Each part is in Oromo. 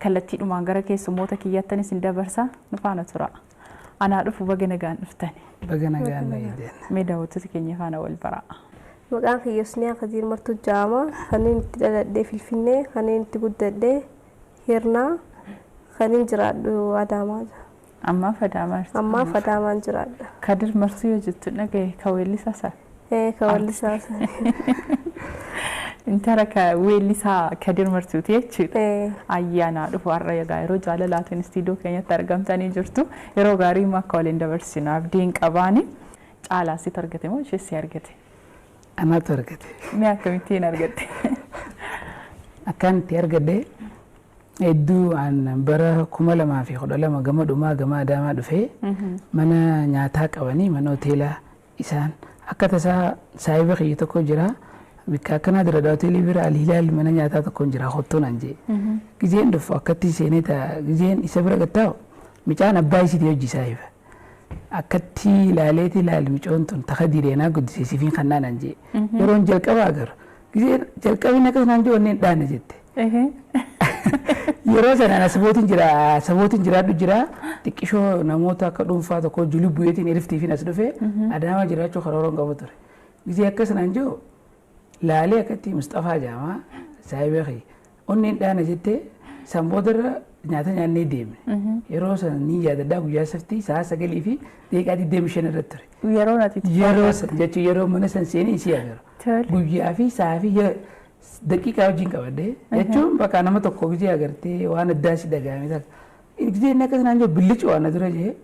Kallattiidhumaan gara keessummoota kiyyattanis hin dabarsa, nu faana tura. Anaa dhufu, baga nagaan dhuftani. Baga nagaan na eegden. Mee daawwattoota keenya faana wal baraa. Maqaan kiyya Husniyaa Kadiir Martuu jedhama. Kanneen itti dhaladhee Finfinnee, kanneen itti guddadhee Hirnaa, kanneen jiraadhu Adaamaa. Ammaaf Adaamaa jirti. Ammaaf Adaamaan jiraadha. Kadir Martuu yoo jettu dhagaye, ka weellisaa sana. Ee, ka weellisaa sana. Intala ka weellisaa Kadir Martuuti jechuudha. Ee. Ayyaanaa dhufu, har'a egaa yeroo jaalalaatiin istiidiyoo keenyatti argamtanii jirtu. Yeroo gaarii immoo akka waliin dabarsinu abdiin qabaani. Caalaa situ argate moo ishee si argate? Anaatu argate. Mee akkamittiin argatte? Akkaan itti argadhe hedduu, an bara 2012 gama dhumaa gama Adaamaa dhufee mana nyaataa qabanii, mana hoteelaa isaan akka tasaa saahiba kiyya tokko jira. Bikka akkanaa dura hoteelii bira Alhilaal mana nyaataa tokko jira, kottuu naan jee. Gizeen dhufu akkatti seenee ta'a, gizeen isa bira gattaa'u mucaan abbaa isiitii hojii saahiba. Akkatti ilaaleeti, ilaali, mucoon tun taka direenaa guddisee sifiin kannaa naan jee. Yeroon jalqaba agarru. Gizeen jalqabni akkas naan jee onneen dhaane jette. Yeroo sanaan asabootiin jira, asabootiin jiraadhu jira, xiqqishoo namoota akka dhuunfaa tokko julii bu'eetiin eriftiifin as dhufe, Adaamaa jiraachuu karoora qabu ture. Gizee akkas naan jiru laalee akkatti Mustafaa jaamaa saahiba kiyya. Onneen dhaana jettee, san boodarra nyaata nyaannee deemne. Yeroo san ni yaadadhaa, guyyaa saftii sa'a 9:25 irratti ture. Yeroo ati Yeroo san jechuun yeroo mana san seenee isii agarru. Guyyaa fi sa'a fi daqiiqaa wajjin qabadde jechuun bakka nama tokko gizee agartee waan addaa si dhagahame takka. Gizee inni akkas naan jiru billicu waan dura jee,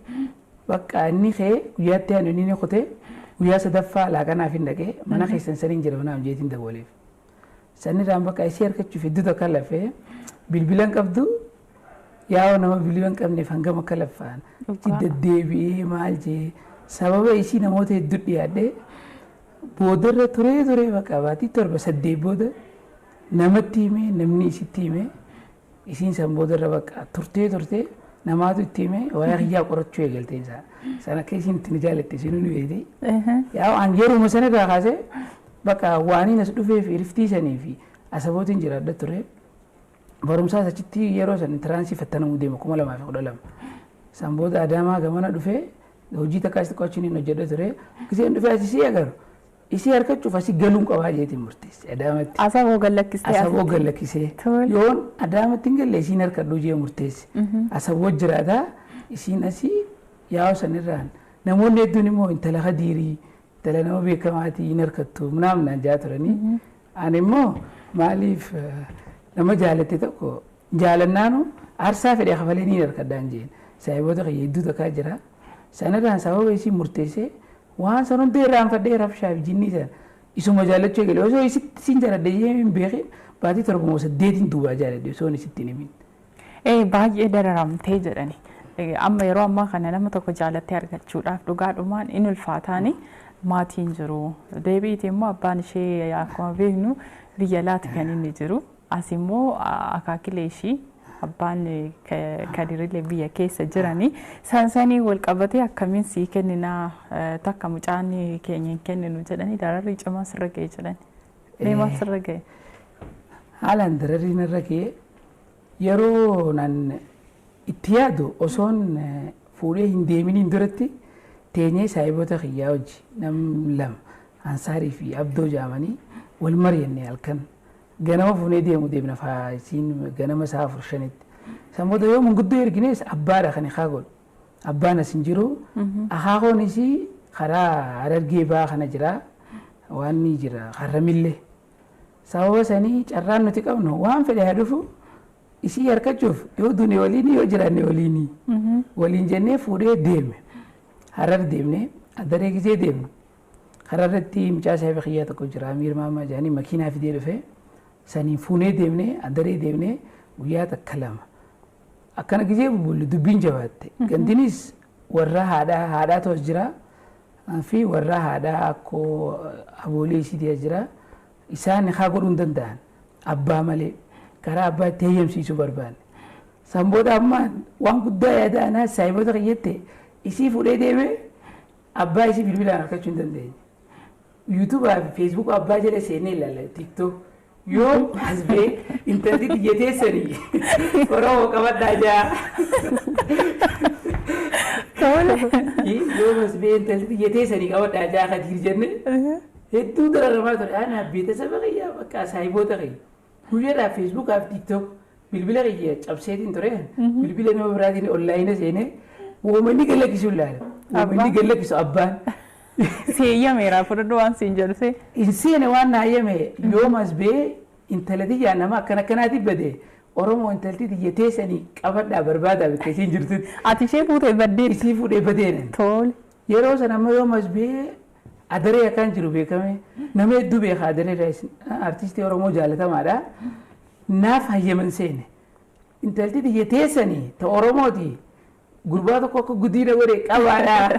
bakka inni ka'ee guyyaatti aanu inni kutee, guyyaa sadaffaa laaqanaaf hin dhaqee, mana keessan saniin jira mana amjeetiin dabooleef. Sanirraan bakka isii argachuuf hedduu takka lafee, bilbila hin qabdu, yaa'oo nama bilbila hin qabneef hangam akka laffaan deddeebi'ee maal jee, sababa isii namoota hedduu dhiyaadhee, boodarra turee turee bakka baatii 7 8 booda namatti himee, namni isitti himee, isiin san boodarra bakka turtee turtee namaatu itti himee, waa'ee kiyyaa qorachuu eegalte isaa. San akka isiin itti ni jaalatte isinuu ni beekti. Yaa an yeruma sana irraa kaasee bakka waaniin as dhufee fi riftii sanii fi asabootiin jiraadha ture. Barumsaas achitti yeroo san entrance fattanamuu deema 2012. San booda Adaamaa gamana dhufee hojii takkaas xiqqoo achiin hin hojjedha ture. Giseen dhufee asii si agaru. Isii argachuuf asii galuun qabaa jeetiin murteesse Adaamatti. Asaboo gallakkistee. Asaboo gallakkisee. Yoon Adaamatti hin galle isiin harkadhuu jee murteesse. Asaboo jiraataa isiin asii yaa'u sanirraan namoonni hedduun immoo intala Kadiirii, intala nama beekamaatii hin harkattu naam jaa turanii. Ani immoo maaliif nama jaalatte tokko jaalannaanu aarsaa fedhe kafalee ni harkadhaan jeen. Saahiboota kiyya hedduu takkaa jira. Sanirraan sababa isii murteessee waan san hunda irraanfadhee, rabshaa fi jinnii sana isuma jaallachuu eegale. Osoo isitti siin jaaladhe jee hin beekin, baatii 7 moo 8 duubaa jaaladhe osoo isitti hin himin. Ee, baay'ee dararamtee jedhani. Amma yeroo ammaa kana nama tokko jaalattee argachuudhaaf dhugaadhumaan in ulfaataani, maatiin jiru. Deebi'iti immoo abbaan ishee akkuma beeknu biyya laati kan inni jiru. As immoo akaakilee ishii abbaan Kadirillee biyya keessa jiranii sansanii wal qabatee akkamiin sii kenninaa, takka mucaan keenya hin kenninu jedhanii, dararri cimaa sirra ga'e jedhani. Mee maal sirra ga'e? Haalaan dararri narra ga'e, yeroo nan itti yaadu osoon fuudhee hin deeminiin duratti teenyee saahiboota kiyyaa hojii nam lama, Ansaarii fi Abdoo jaamanii, wal mari'anne. Halkan ganama fuunee deemu deemna faasiin ganama sa'a 4 5tti. San booda yoo manguddoo ergines abbaadha kan ikaa godhu. Abbaan as hin jiru. Akaakoonis karaa Harargee ba'aa kana jira. Waan ni jira Harramillee. Sababa sanii carraan nuti qabnu waan fedhe haa dhufu, isii harkachuuf yoo dune waliin, yoo jiraanne waliin waliin jennee fuudhee deeme. Harar deemne, adaree gisee deemnu. Hararratti mucaa saahiba kiyyaa tokko jira, Amiir Maamaa jedhanii, makiinaa fidee dhufe, saniin fuunee deemne, adaree deemne guyyaa takka lama. Akkana gisee bubbulle dubbiin jabaatte. Gandinis warra haadhaa haadhaatu as jira fi warra haadhaa akkoo aboolee isiitii as jira. Isaan haa godhuu hin danda'an abbaa malee, karaa abbaa itti heeyyamsiisuu barbaanne. San booda ammaan waan guddaa yaada anaa saahiboota kiyyatti isii fuudhee deemee abbaa isii bilbilaan argachuu hin dandeenye. YouTubaa fi Facebooka abbaa jala seenee ilaalla, TikTok. Yoo as ba'ee intalli biyya teessanii Oromoo qabadhaa jaa. Yoo as ba'ee intalli biyya teessanii qabadhaa jaa Kadiir jenne hedduu dararamaa ture. Ana beetasaba kiyyaa bakka saayiboota kiyya. Guyyaadhaa Feesbuukaa fi TikTok bilbila kiyya cabseetiin ture. Bilbila nama biraatiin onlaayina seenee uumanni galakkisu ilaala. Uumanni galakkisu abbaan. Seeyyameera fudhadhu waan siin jedhu. Hin seene waan na hayyame yoom as ba'ee intala tiyyaa nama akkana akkanaatiif bade Oromoo intalti tiyya teessanii qabadhaa barbaadaa bakka isiin jirtutti. Ati ishee fuutee baddee. Isii fuudhee badeen. Tole. Yeroo sana amma yoom as ba'ee adaree akkaan jiru beekame nama hedduu beeka adaree artistii Oromoo jaalatamaadha. Naaf hayyaman seene. Intalti tiyya teessanii ta Oromooti gurbaa tokko akka guddina godhe qabaadhaa.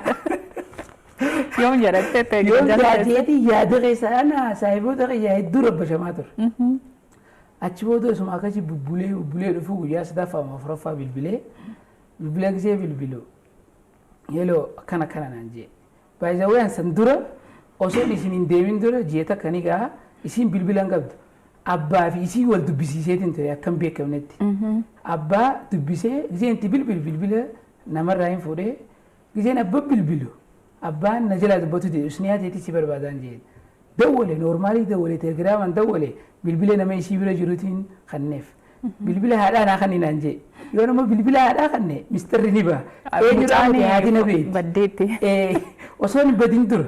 Yoom jedhattee ta'e Yoom jaateeti yaada keessa ana saahiboota kiyyaa hedduu rabbashamaa ture. Achi booda osuma akkasi bubbulee bubbulee dhufu guyyaa sadaffaa afuraffaa bilbilee bilbila gisee bilbilu yeroo akkana akkana naan jee. Baay'ee san dura osoo isin hin deemin dura ji'a takka ni gaha isiin bilbila hin qabdu. Abbaa fi isii wal dubbisiiseetiin ture akka hin beekamnetti. Abbaa dubbisee giseen itti bilbilu bilbila namarraa hin fuudhee giseen abbaa bilbilu abbaan na jalaa dubbatu jedhu usniyaa teetii si barbaadaan jeen. Dawwale noormaalii dawwale telegiraamaan dawwale bilbila nama isii bira jiruutiin kanneef. Bilbila haadhaa naa kanni naan jee. Yoo nama bilbila haadhaa kanne mistarri ni ba'a. Eenyudha haati na beekti. Baddeetti. Osoo hin badin dura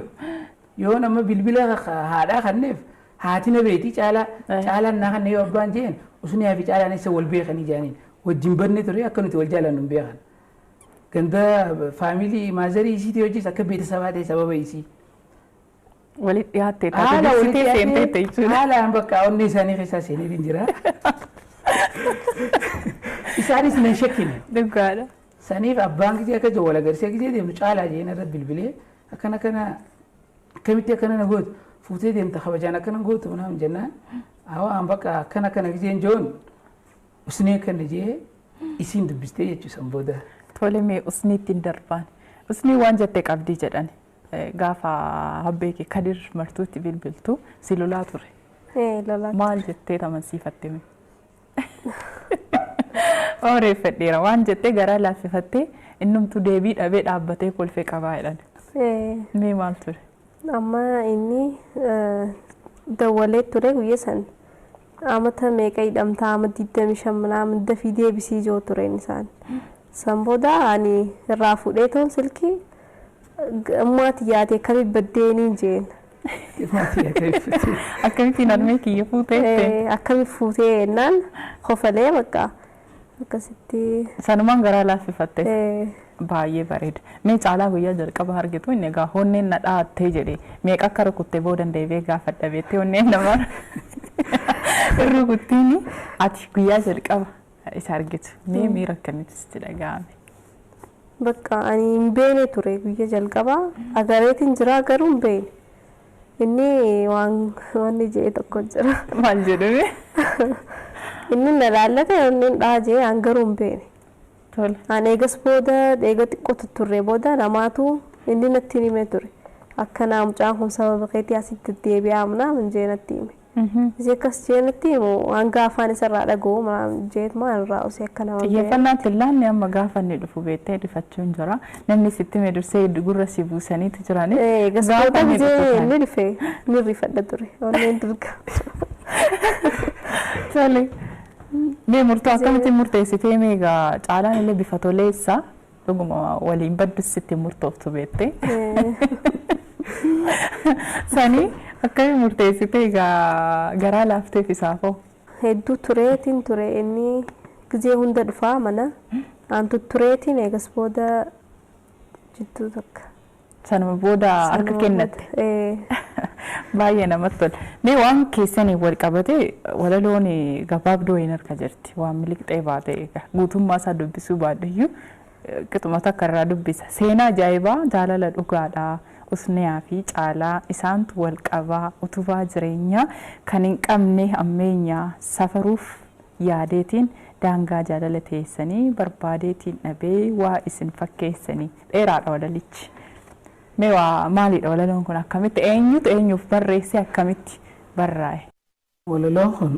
yoo nama bilbila haadhaa kanneef haati na beekti caalaa caalaan naa kanne yoo abbaan jeen usniyaa fi caalaan isa wal beekanii jaaniin wajjin badne ture akka nuti wal jaalannu hin beekan. Ganda faamilii maazarii isiitii hojii akka beeksisabaa ta'e sababa isii. Walitti dhiyaattee taate dursitee seentee jechuudha. Haalaan bakka onnee isaanii keessaa seeneetiin jira. Isaanis nan shakkine. Dhugaadha. Saniif abbaan gisee akka wal agarsiisa gisee deemnu caalaa jeen irra bilbilee akkana kana akkamitti akkana na gootu fuutee deemta kabajaan akkana gootu naam jennaan hawaan bakka akkana kana giseen joon usnee akkana jee isiin dubbistee jechuudha san booda. Tole mee usnii ittiin darbaan. Usnii waan jettee qabdii jedhan gaafa habbee kee Kadir Martuutti bilbiltu si lolaa ture. Lolaa. Maal jettee tamansiifatte mee? Oreeffadheera waan jettee garaa laaffifattee innumtuu deebii dhabee dhaabbatee kolfee qabaa jedhan. Mee maal ture? Amma inni dawwalee ture guyyaa san amata meeqa hidhamtaa ama 25 mana dafii deebisii jiru ture isaan. San booda ani irraa fuudhee toon silkii ammaati yaate akkamitti baddeeniin jeen. Akkamittiin harmee kiyya fuutee? Akkamitti fuutee jennaan kofalee bakka akkasitti. Sanumaan garaa laaffifatte. Baay'ee bareeda. Mee caalaa guyyaa jalqaba argitu inni egaa honneen na dhaattee jedhe meeqa akka rukuttee booda deebi'ee gaafa dhabeettee honneen nama rukuttiin ati guyyaa jalqaba isa argitu mee miira akkamitti sitti dhaga'ame? Bakka ani hin beene ture guyyaa jalqabaa agareetiin jira garuu hin beene. Inni waan wanni jedhe tokko jira. Maal jedhame? Inni na laallate inni dhaa jee an garuu hin beene. Tole. Ani eegas booda eega xiqqoo tutturree booda namaatu inni natti hime ture. Akkana mucaan kun sababa keetii asitti deebi'aa minaa jee natti hime. Isii akkas jee natti himu hanga afaan isarraa dhaga'u minaa jeet maal irraa osoo akka nama beeku. Xiyyeeffannaan tillaan amma gaafa inni dhufu beektee rifachuun jira. Namni sitti hime dursee gurra si buusaniitu jirani. Eegas booda jee inni dhufe ni rifadha ture. Onneen durga. Tole. Mee murtoo akkamitti murteessitee mee egaa caalaan illee bifa toleessa dhuguma waliin baddus sitti murtooftu beektee. Sanii akkamitti murteessitee egaa garaa laafteef isaafoo? Hedduu tureetiin ture inni gizee hunda dhufaa mana. An tuttureetiin eegas booda jidduu takka. Sanuma booda harka kennatte. Baay'ee namatti tola. Mee waan keessanii wal qabate walaloon gabaabdoo hin harka jirti. Waan miliqxee baate egaa guutummaa isaa dubbisuu baadhuyyuu qixuma takka irraa dubbisa. Seenaa ajaa'ibaa jaalala dhugaadhaa. Usniyaa fi caalaa isaantu wal qabaa utubaa jireenyaa kan hin qabne ammeenyaa safaruuf yaadeetiin daangaa jaalala teessanii barbaadeetiin dhabee waa isin fakkeessanii dheeraadha walalichi. Mee waa maalidha walaloon kun akkamitti eenyutu eenyuuf barreesse akkamitti barraa'e? Walaloon kun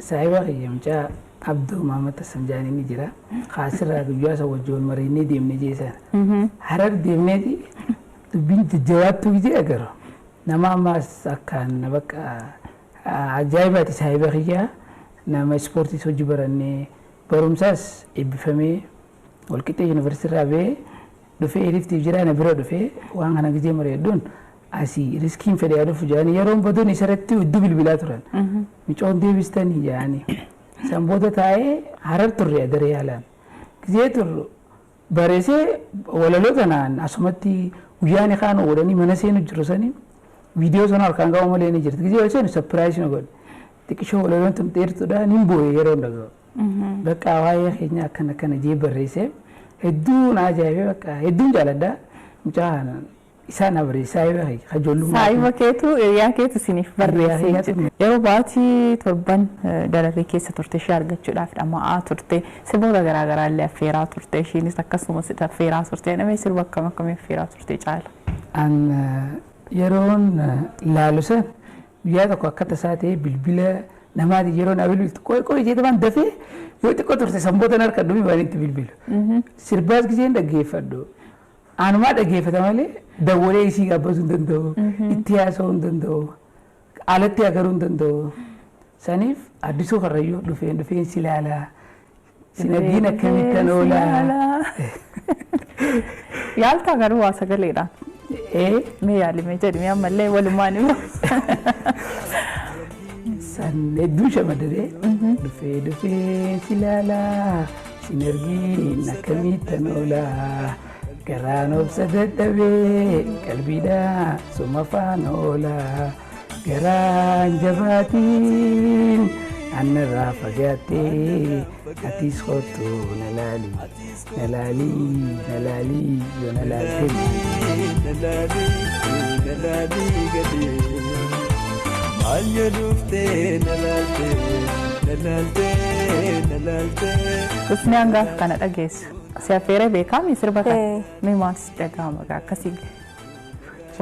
saahiba kiyya mucaa Abduu Maamad Hassan ni jira. Kaasirraa guyyaa isa wajjin mariinee deemnee jeesan. Harar deemneeti dubbiin jajjabaattuu gisee agarru. Nama ammaas akkaan bakka ajaa'ibaati saahiba kiyyaa, nama ispoortiis hojii barannee, barumsaas eebbifamee, Walqixxee yuunivarsiitii irraa ba'ee dhufee hiriftiif jira. Na bira dhufee waan kana gisee mari'adhuun asii riskiin fedhe yaa dhufu jedhanii, yeroon baduun isarratti hedduu bilbilaa turan. Micoon deebistanii jedhanii. San booda taa'ee Harar turre adaree haalaan. Gisee turru bareesee walaloo tanaan asumatti guyyaan kaan godhanii mana seenu jiru sanii viidiyoo sana harkaan qabu malee ni jirti. Gisee seenu surprise nu godhe. Xiqqishoo walaloon tun dheertuudha, nin boo'e yeroo dhaga'u. Bakka waa'ee keenya akkana akkana jee barreessee hedduu na ajaa'ibee, bakka hedduun jaaladha. Mucaa isaan na barreesse, saahiba ijoollummaa. Saahiba keetu, hiriyaa keetu isiniif barreessee jechuudha. Yeroo baatii 7 dararrii keessa turte, ishee argachuudhaaf dhama'aa turte, sirboota garaagaraa illee affeeraa turte, ishiinis akkasumas affeeraa turte. Namni sirba akkam akkamii affeeraa turte caala? An yeroon laalu san guyyaa tokko akka tasaa ta'ee bilbila namaati yeroo naa bilbiltu, qoy qoy jee waan dafee yoo xiqqoo turte sanboota harka dhumi waan itti bilbilu. Sirbaas giseen dhaggeeffadhu. Anumaa dhaggeeffata malee dawwalee isii gaabbachuu hin danda'u. Itti haasa'uu hin danda'u. Alatti agaruu hin danda'u. Saniif Addisuu Karrayyuu dhufeen dhufeen si ilaalaa. Sinaggiin akkamittan oolaa. Yaaltaa garuu waa sagaleedhaan? Ee. Mee yaalimee jedhimee ammallee walumaan immoo. San hedduu shamadadee dhufee dhufee si ilaalaa, sinargiin akkamittan oolaa, garaan obsa dadhabee qalbiidhaa suma faana oolaa, garaan jabaatiin annarraa fagaattee, atis kottu na laali, na laali, na laali, yoo na laalte. Nalaalii nalaalii gadee maal yoo dhuftee nalaaltee nalaaltee nalaaltee. Usniyaan gaafa kana dhageessu. Si affeeree beekaami sirba kana? Ee. Mee maal si dhagahama gaa akkasii?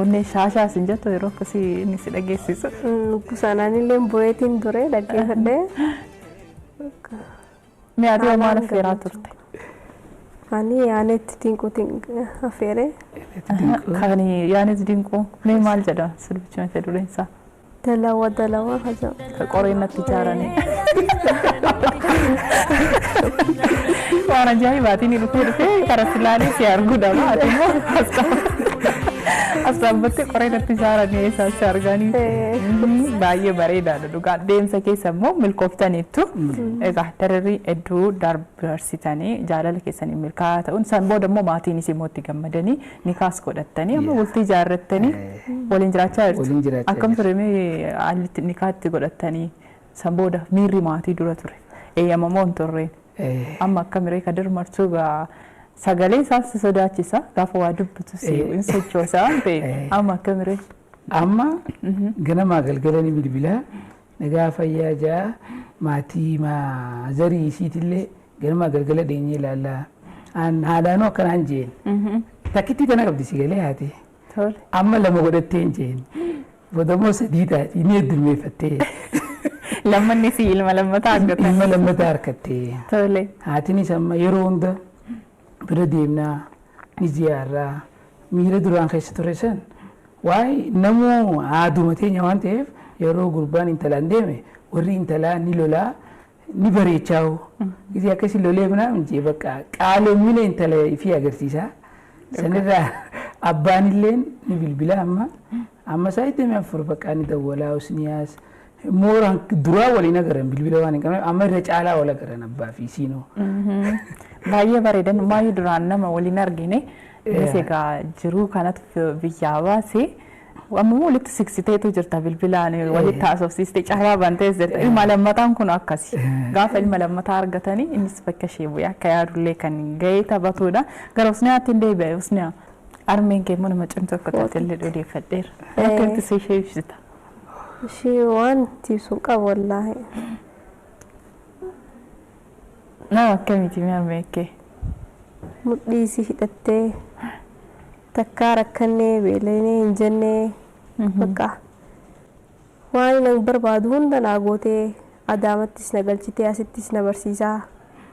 Onnee shaashaa sin jettu yeroo akkasii inni si dhageessisu? Sanaan illee bo'eetiin ture dhaggeeffadhee. Mee ati hoo maal Haalaan affeeraa gammachuu. turte? Ani Yaanetti Dinquutiin affeere. Kan Yaanis Dinquu mee maal jedha sirbichi, mata dureen isaa? Dalawa dalawa haja. Ka qoreen natti ijaaranii. Waan ajaa'ibaatiin dhufee dhufee karaa silaalee si arguudha. Ati immoo as dhaabbattee qoreen natti ijaaranii eessaan si arganii. Baay'ee bareedaadha dhugaa. Deemsa keessa immoo milkooftaniittu. Egaa dararrii hedduu dabarsitanii jaalala keessanii milkaa'aa ta'uun san booda immoo maatiinis immoo itti gammadanii nikaas godhattanii amma bultii ijaarrattanii waliin jiraachaa jirtu. Waliin jiraachaa Akkam ture mee haalli itti nikaatti godhattanii san booda miirri maatii dura ture? Eeyyamamoo hin turreen? Amma akka miree Kadir Martuu gaa sagalee isaas si sodaachisa, gaafa waa dubbatu si hin sochoosa waan ta'eef, amma akka miree? Amma ganamaa galgala ni bilbilaa, nagaa fayyaa jaa, maatii maazarii isiitillee ganamaa galgala dheenyee ilaallaa. An haadhaanuu akkanaan jeen. Takkittii tana qabdi si galee haati. Tole. Amma lama godhattee hin jeen. Booda sadii taati ni heddummeeffattee. Lammanni si ilma lammataa argatan. Ilma lammataa harkattee. Tole. Haatinis amma yeroo hunda bira deemnaa, ni ziyaarraa, miira duraan keessa ture san waa'ee namoo haaduma teenya waan ta'eef, yeroo gurbaan intalaan deeme warri intalaa ni lolaa, ni bareechaa'u. Gisee akkasii lolee minaa jee bakka qaaloomina intala ifii agarsiisa. Sanirraa abbaan illeen ni bilbila, amma amma isaa itti 4 bakka ni dawwalaa usniyaas mooraan duraa waliin agaran bilbila waan hin qabneef, amma irra caalaa wal agaran abbaa fi siinoo. Baay'ee bareedan maayyuu duraan nama waliin argine. Innis egaa jiruu kanatu biyyaa baase. Amma walitti siqsiteetu jirta, bilbilaan walitti haasofsiiste, carraa bantees jirta. Ilma lammataan kun akkasi. Gaafa ilma lammataa argatanii innis bakka ishee bu'ee akka yaadullee kan gahee taphatudha. Gara Usniyaatti hin deebi'e. Usniyaa, armeen kee immoo nama cimtuu akka taate illee odeeffadheera. Akkamitti ishee ibsita? Ishii waan tiibsuun qabu wallaahi. Nama akkamiiti mee armeen kee? Mudhii isii hidhattee takkaa rakkannee beeleenee hin jennee, bakka Waan inni barbaadu hunda naa gootee, Adaamattis na galchitee, asittis na barsiisaa,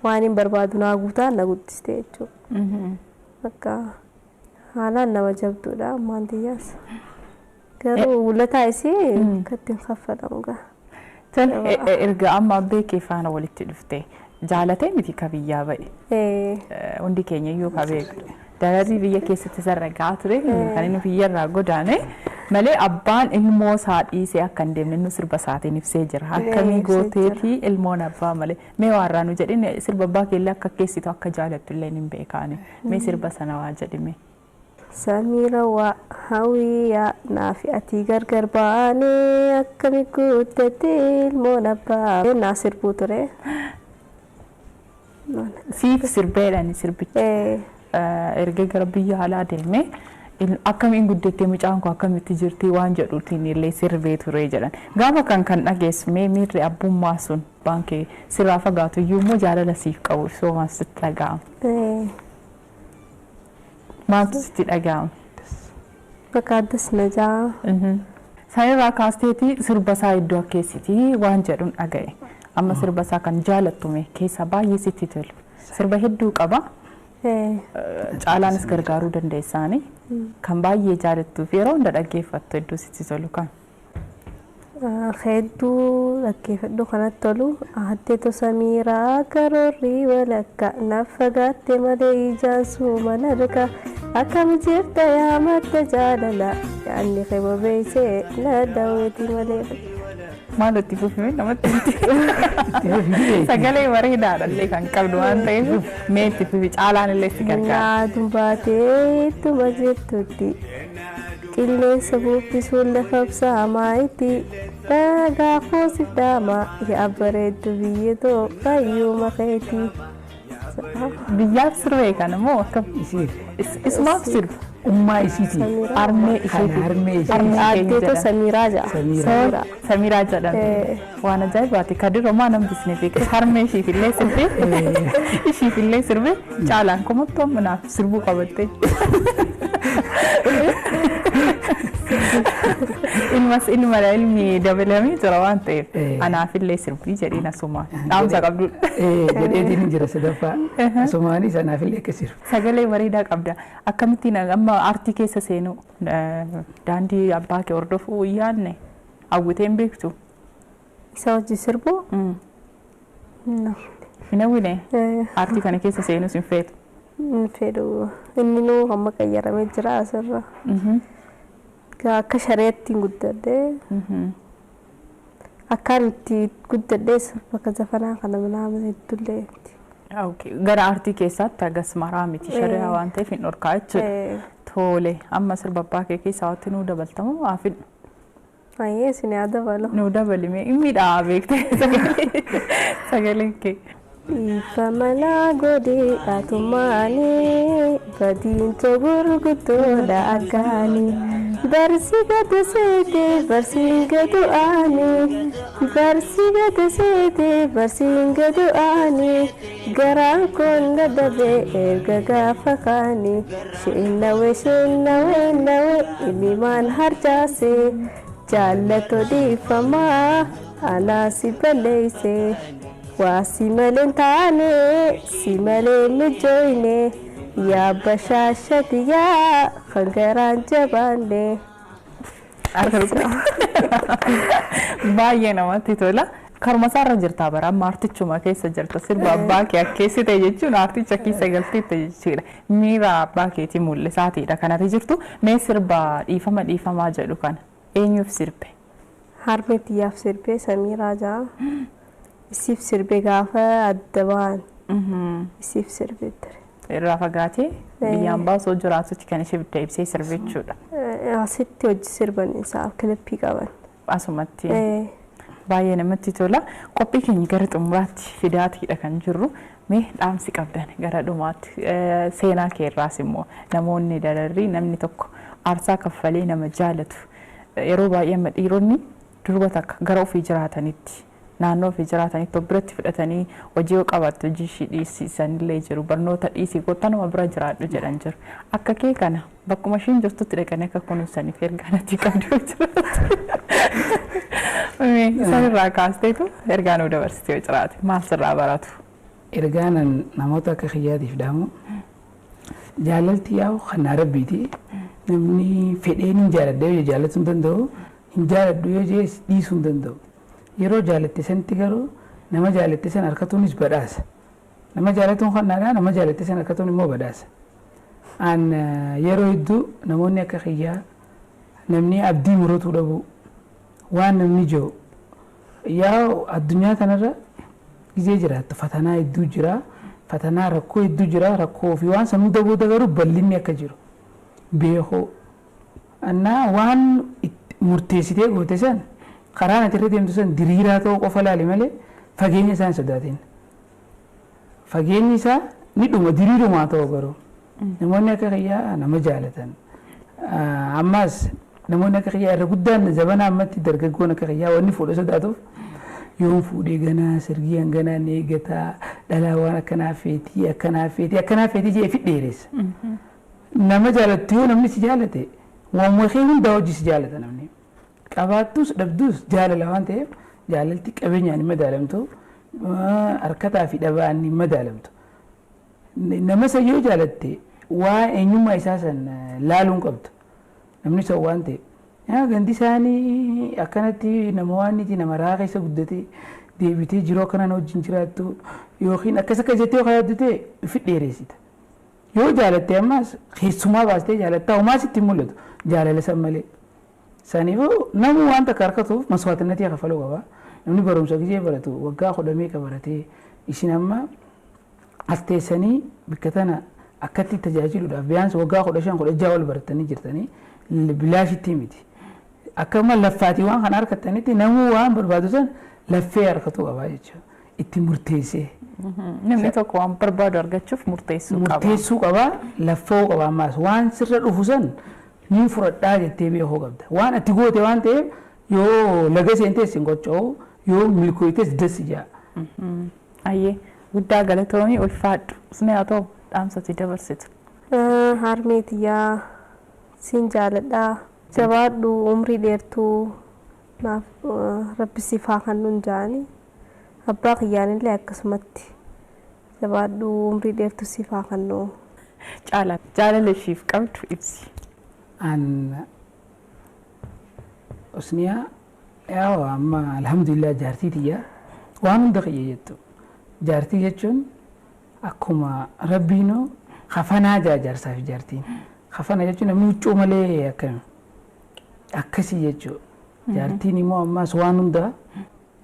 waan hin barbaadu naa guutaa na guddiste jechuudha. Bakka haalaan nama jabduudha ammaan tiyyaas. Garuu wulataa isii akka ittiin kaffalamu gaa. Tole, erga amma abbee kee faana walitti dhufte, jaalatee miti ka biyyaa ba'e. Hundi keenya iyyuu ka beeknu. Dararri biyya keessatti sarara gahaa ture kan inni biyyarraa godaane malee abbaan ilmoo isaa dhiisee akka hin deemne inni sirba isaatiin ibsee jira. Akkamii ibsee jira. Gooteetii ilmoon abbaa malee. Mee waarraa nu jedhin, sirba abbaa keellee akka keessittu akka jaalattu illee hin beekaani. Mee sirba sana waa jedhime. Samiira waa hawwiyaa naafi ati gargar baanee akkami guuttatte ilmoon abbaa. Naa sirbuu ture. Siif sirbeedhaan sirbichi. Erga gara biyya alaa deemee akkamiin guddattee, mucaan koo akkamitti jirti waan jedhuutiin illee sirbee ture jedhan. Gaafa kan dhageessu mee miirri abbummaa sun baankii sirraa fagaatu iyyuu immoo jaalala siif qabu ibsoo maal sitti dhaga'ama? Maaltu sitti dhaga'ama? Bakka addas na jaa. Sanirraa kaasteetii sirba isaa iddoo akkeessitii waan jedhuun dhaga'e. Amma sirba isaa kan jaalattume keessaa baay'ee sitti tolu. Sirba hedduu qaba. Caalaanis gargaaruu dandeessaani. Kan baay'ee jaalattuu fi yeroo hunda dhaggeeffattu iddoo sitti tolu kan. Hedduu dhaggeeffadhu kanatti tolu. Addeetu Samiiraa karoorri walakka naaf fagaatte malee ijaan suuma narka, akkam jirta yaa madda jaalala, yaanni kee bobeessee na daawwiti malee. Maal itti fufime namatti sagalee bareedaadha illee kan qabdu waan ta'eef, mee itti fufi, caalaan illee si gargaara. Naaduun baatee ittuma jirtutti qilleensa bubbisuun lafa ibsaamaa dhagaa koosif dhaamaa yaa bareeddu biyya too fayyuma keetii. Biyyaaf sirbee kana moo akkam? Isiif. Isumaaf sirba. Ummaa isiitiif. Harmee Kan isheetiif. harmee isheetiif. Harmee Aaddeetoo jedhama. Samiiraa jedha. Samiiraa. Samiiraa jedhamti. Waan ajaa'ibaati. Kadiroo maa namni beekte harmee ishiif illee sirbee, ishiif illee sirbee, caalaan komattuu amma naaf sirbuu qabatte. Ilmas ilma ilmi dabalamee jira waan ta'eef anaaf illee sirbii jedhiin asuma dhaamsa qabdudha. Jedheetiin hin jira sadaffaa. Asumaanis anaaf illee akka sirbu. Sagalee bareedaa qabda. Akkamittiin amma aartii keessa seenuu, daandii abbaa kee hordofuu hin yaadne, hawwitee hin beektu? Isa hojii sirbuu? No. Hin hawwine? Aartii kana keessa seenuus hin feetu? Hin fedhu. Inni nuu amma qayyaramee jira asirra. Akka shareetti hin guddadhee. Akkaan itti guddadhees bakka zafanaa kana minaamin hedduullee miti. Okay. Gara aartii keessaatti hagas maraa miti, shari'aa waan ta'eef hin dhorkaa jechuudha. Tole, amma sirba abbaa kee keessaa wanti nuu dabaltamu haa fidhu. Ayyee, isin yaa dabalu. Nuu dabalime, hin miidhaa beektee sagaleen kee. Ifa manaa godhee atumaanii badiintoo gurguddoodha akkaanii, barsi gadu seete barsiin gadu aanii, barsi gadu seete barsiin gadu aanii, garaan kun dadhabee erga gaafa kaanii, sheennawe sheennawe nawe imimaan harcaase, jaallato dhiifamaa anaa si balleeyse. Waa si malee hin taane, si malee mijooyne, yaa bashaashati yaa kan garaan jabaanne. Baay'ee namatti tola. Karuma isaarra jirta bara, amma aartichuma keessa jirta, sirba abbaa kee akkeessite jechuun aarticha keessa galteette jechuudha. Miira abbaa keetii mul'isaatiidha kanatti jirtu. Mee sirba dhiifama dhiifamaa jedhu kana eenyuuf sirbe? Harmee xiyyaaf sirbee, Samiiraa jaa. Isiif sirbee gaafa adda ba'an. Isiif sirbee ture. Irraa fagaatee biyyaan baasoo jiraatutti kan ishee bidda ibsee sirbe jechuudha. Asitti hojii sirban isaa kilippii qaban. Asumatti. Baay'ee namatti tola. Qophii keenya gara xumuraatti fidaatiidha kan jirru. Mee dhaamsi qabdan gara dhumaatti, seenaa keerraas immoo namoonni dararrii namni tokko aarsaa kaffalee nama jaalatu, yeroo baay'ee amma dhiironni durba takka gara ofii jiraatanitti Naannoo ofii jiraatanitti of biratti fudhatanii hojii yoo qabaattu hojii ishii dhiisisanillee jiru. Barnoota dhiisii kottanuma bira jiraadhu jedhan jiru. Akka kee kana bakkuma ishiin jirtutti dhaqanii akka kunuunsaniif ergaa natti qabdu yoo jiraate. Isaan irraa kaasteetu ergaa nuu dabarsite yoo jiraate maal sirraa baratu? Ergaan namoota akka kiyyaatiif dhaamu jaalalti yaa'u kan rabbiiti. Namni fedheen hin jaaladha yoo jaallachuu hin danda'u, hin jaaladhu yoo jee dhiisuu hin danda'u. Yeroo jaalatte sanitti garuu nama jaalatte san harkatuunis badhaasa. Nama jaalatuun kannaadha, nama jaalatte san harkatuun immoo badhaasa. An yeroo hedduu namoonni akka kiyyaa namni abdii muratuu dhabu waan namni jiru yaa addunyaa kanarra gizee jiraattu fatanaa hedduu jira, fatanaa rakkoo hedduu jira, rakkoo fi waan san hunda booda garuu bal'inni akka jiru beekuu. Annaa waan murteessitee goote san karaan ati irra deemtu san diriiraa ta'uu qofa laali malee fageenya isaa hin sodaatin. Fageenyi isaa ni dhuma diriirumaa ta'u garuu namoonni akka kiyyaa nama jaalatan. Ammas namoonni akka kiyyaa irra guddaan zabana ammatti dargaggoon akka kiyyaa wanni fuudha sodaatuuf yoon fuudhee ganaa sirgii hanganaa ni eeggataa dhalaa waan akkanaa feetii akkanaa feetii akkanaa feetii jedhee fi dheeressa. Nama jaalattu yoo namni si jaalate waan kee hundaa hojii si jaalata namni. Qabaattus dhabdus jaalala waan ta'eef jaalalti qabeenyaan hin madaalamtu, harkataa fi dhabaan hin madaalamtu. Nama san yoo jaalatte waa eenyummaa isaa san laaluu hin qabdu. Namni san waan ta'eef. Gandi isaanii akkanatti nama waan niti nama raa keessa guddate deebitee jiruu akkanaan wajjin jiraattu yookiin akkas akka jettee yoo yaaddu ta'e ofi dheeressita. Yoo jaalatte ammas keessumaa baastee jaalattaa homaa sitti hin mul'atu jaalala san malee. Saniifuu namni waan takka harkatuuf maswaatinnatii kafaluu qaba. Namni barumsa gizee baratu waggaa kudha meeqa baratee isin amma as teessanii bakka tana akkatti tajaajiluudhaaf biyyaansa waggaa 15 16 ol baratanii jirtanii bilaashitti miti. Akkuma laffaatii waan kana harkattanitti namuu waan barbaadu san laffee harkatuu qaba jechuudha. Itti murteessee. Namni tokko waan barbaadu argachuuf murteessuu qaba. Murteessuu qaba, laffoo qaba ammas waan sirra dhufu san ni fudhadhaa jettee beekuu qabda. Waan ati goote waan ta'eef yoo laga seentees hin qocho'u yoo milkooytees dassi jaa. Ayyee guddaa galatoomii ulfaadhu. Usni haa ta'u dhaamsati dabarsitu. Harmee tiyyaa siin jaaladhaa. Jabaadhu umrii dheertuu naaf rabbi siif haa kennuun jaani. Abbaa kiyyaanillee akkasumatti jabaadhu umrii dheertuu siif haa kennu. Caala jaalala ishiif qabdu ibsi. An Usniyaa yaa amma alhamdulillah jaartii tiyyaa waan hunda kiyya jettu. Jaartii jechuun akkuma rabbiinuu kafanaa jaa jaarsaa fi jaartiin. Kafana jechuun namni huccuu malee akkami akkasii jechuudha. Jaartiin immoo ammas waan hunda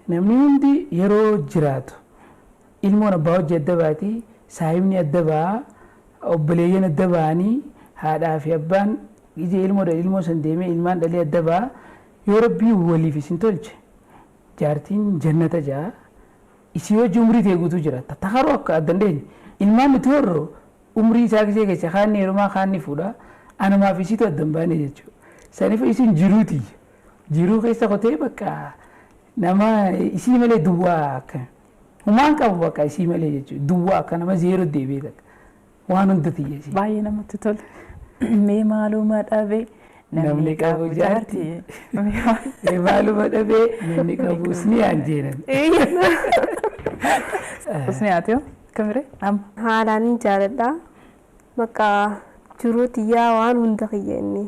namni hundi yeroo jiraatu ilmoon abbaa hojii adda baati, saahibni adda ba'a, obboleeyyan adda ba'anii haadhaa fi abbaan ijee ilmoo ilmoo san deemee ilmaan dhalee adda ba'a. Yoo rabbii waliif isin tolche jaartiin jannata jaa isii hojii umrii ta'e guutuu jiraata. Takaroo akka adda hin dheenye ilmaan nuti horro umrii isaa gisee keessa kaanni heerumaa kaanni fuudha anumaaf isiitu adda hin baane jechuudha. Saniif isin jiruuti. Jiruu keessa qotee bakka nama isii malee duwwaa akka humaan qabu bakka isii malee jechuudha. Duwwaa akka nama zeeroo deebi'ee takka waan hunda tiyya isii. Baay'ee namatti tola. Mee maaluma dhabe namni qabu jaartii. Mee maaluma dhabe namni qabu usniyaan jeenan. Usniyaati yoo kamiree amma. Haalaan hin jaaladha. Maqaa jiruu tiyyaa waan hunda kiyya inni.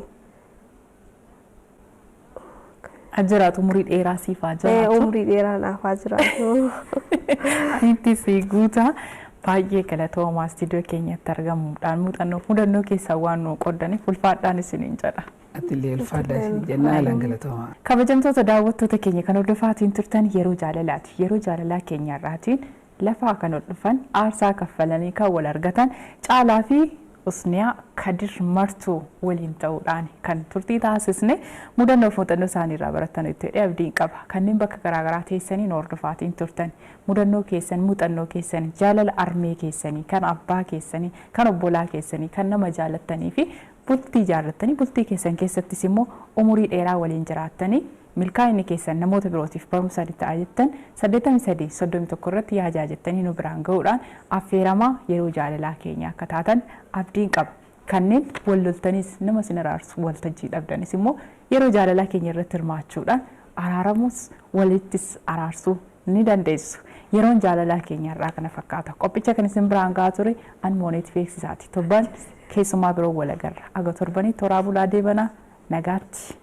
Jiraatu umurii dheeraa siif haa jiraatu. Umurii dheeraa naaf haa jiraatu. Itti si guutaa baay'ee galatoomaa istiidiyoo keenyatti argamuudhaan muuxannoo mudannoo keessaa waan nu qoodaniif ulfaadhaan isiniin jedha. Atillee ulfaadhaa isin jennaa haalaan galatoomaa. Kabajamtoota daawwattoota keenya kan hordofaatiin turtan yeroo jaalalaati. Yeroo jaalalaa keenyarraatiin lafaa kan hordofan aarsaa kaffalanii kan wal argatan Caalaa fi Usniyaa Kadir Martuu waliin ta'uudhaan kan turtii taasisne mudannoo fi muuxannoo isaaniirraa baratan itti hidhee abdiin qaba. Kanneen bakka garaagaraa teessanii nu hordofaatiin turtan mudannoo keessan muuxannoo keessan jaalala armee keessanii kan abbaa keessanii kan obbolaa keessanii kan nama jaalattanii fi bultii jaallattanii bultii keessan keessattis immoo umurii dheeraa waliin jiraattanii Milkaa'inni keessan namoota birootiif barumsa ta'a jettan 83 31 irratti yaajaa jettanii nu biraan ga'uudhaan affeeramaa yeroo jaalalaa keenya akka taatan abdiin qaba. Kanneen wal loltanis nama isin araarsu waltajjii dhabdanis immoo yeroo jaalalaa keenya irratti hirmaachuudhaan araaramus walittis araarsuu ni dandeessu. Yeroon jaalalaa keenya irraa kana fakkaata. Qophicha kan isin biraan gahaa ture an Mooneet Beeksisaati. Torban keessumaa biroo wal agarra. Aga torbanii toraa bulaa deebanaa nagaatti.